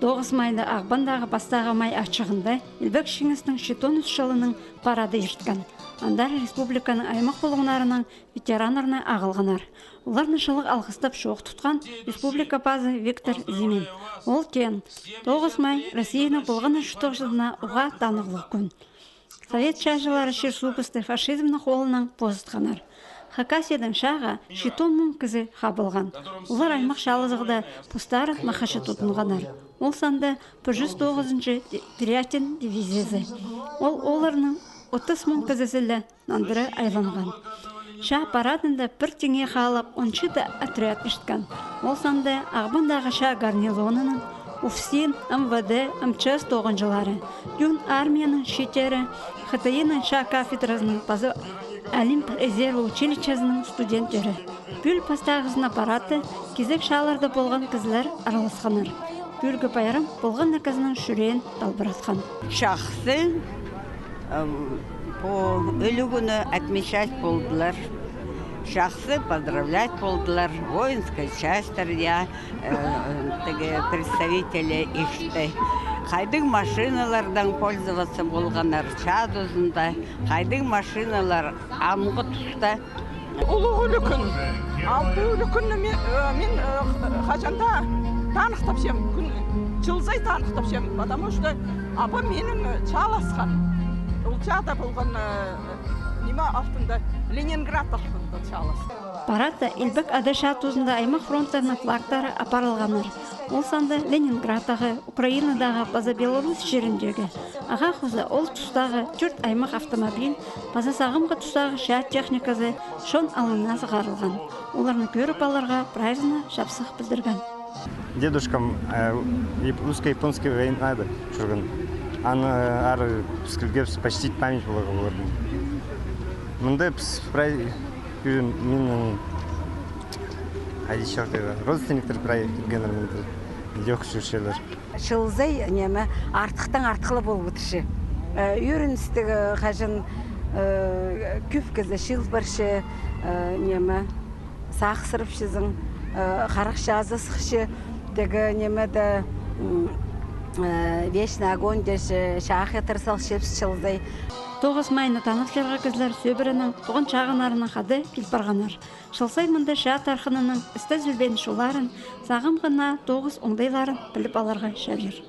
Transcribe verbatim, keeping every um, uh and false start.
Тоғыс майда Ағбандағы пастағы май ачығында Илбек Чиңістің читон ӱс чылының парады ирткен. Андар республиканың аймах пулуңнарының ветераннарны ағылғаннар. Оларны чылығ алғыстап чоох тутхан республика пазы Виктор Зимин. Ол теен, тоғыс май Россияның полған на чуртағҷызына уғаа танығлығ кӱн. Совет чааҷылары чир-суубысты фашизмнің холынаң позытханнар. Хакасиядаң чааға читон муң кізі хабылған. Олар аймах чаалазығда постарын махачы тудынғаннар. Ол санда пір чӱс тоғызынҷы Пирятин дивизиязы. Ол оларның отыс муң кізізі ле нандыра айланған. Чаа парадында пір теңе хаалап он читі отряд ирткен. Ол санда Ағбандағы чаа гарнизонының, УФСИН, МВД, МЧС тоғынҷылары, Юн армияның чииттері, ХТИ-ның чаа кафедразының паза Олимп резерві училищезінің студенттері. Пӱӱл пастағызына парадта кизек чааларда полған кізілер араласханнар. Пӱӱлгі пайрам полған на кізінің чӱреен талбыратхан. Чахсы, ам, пу ӱлӱкӱнні отмечать полдылар. Чахсы поздравлять полдылар. Воинская частьтер, я, э, тігі представители ишті. Хайдағ машиналардаң пользоваться полғаннар чаа тузында, хайдағ машиналар амғы туста. Улуғ ӱлӱкӱн. Ал пу ӱлӱкӱнні ме-, э, мин, э, х-, хаҷан даа таныхтапчам, кӱн, чыл сай таныхтапчам, потому что апам минің, э, чааласхан. Ол чаада полған, э, ниме алтында, Ленинград алтында чааласхан. Парадта Илбек Ада чаа тузында аймах фронттарының флагтары апарылғаннар. Ол санда Ленинградтағы, Украинадағы паза Беларусь чиріндегі. Ағаа хоза ол тустағы тӧрт аймах автомобиль паза сағамғы тустағы чаа техниказы чон алнына сығарылған. Оларны кӧріп аларға прайзына чапсых пілдірген. Дедушкам, э, яп-, русско-японская войнада чӧрген. Аны, э, ары піс килгебіс почтить память поларға оларның. Мында піс прай, э, минің, хайди чоохтирға, родственниктер прай килгеннер мында. Лёк чӧрчелер. Чыл сай, неме, артыхтаң артых ла полып одырча. Э, ӧріністіг, э, хаҷан, э, кӧп кізі чыыл парча, э, неме, сағыссырапчазың, э, харах чазы сыхча, тігі немеде, м, э, вечный огонь тіҷе, чаах ядыр салчабыс чыл сай. Тоғыс майны таныхтирға кізілер сӧбіренең, туған чағыннарынаң хада кил парғаннар. Чыл сай мында чаа тархынының істес-ӱлбеен чолларын, сағамғы на тоғыс оңдайларын піліп аларға чарир.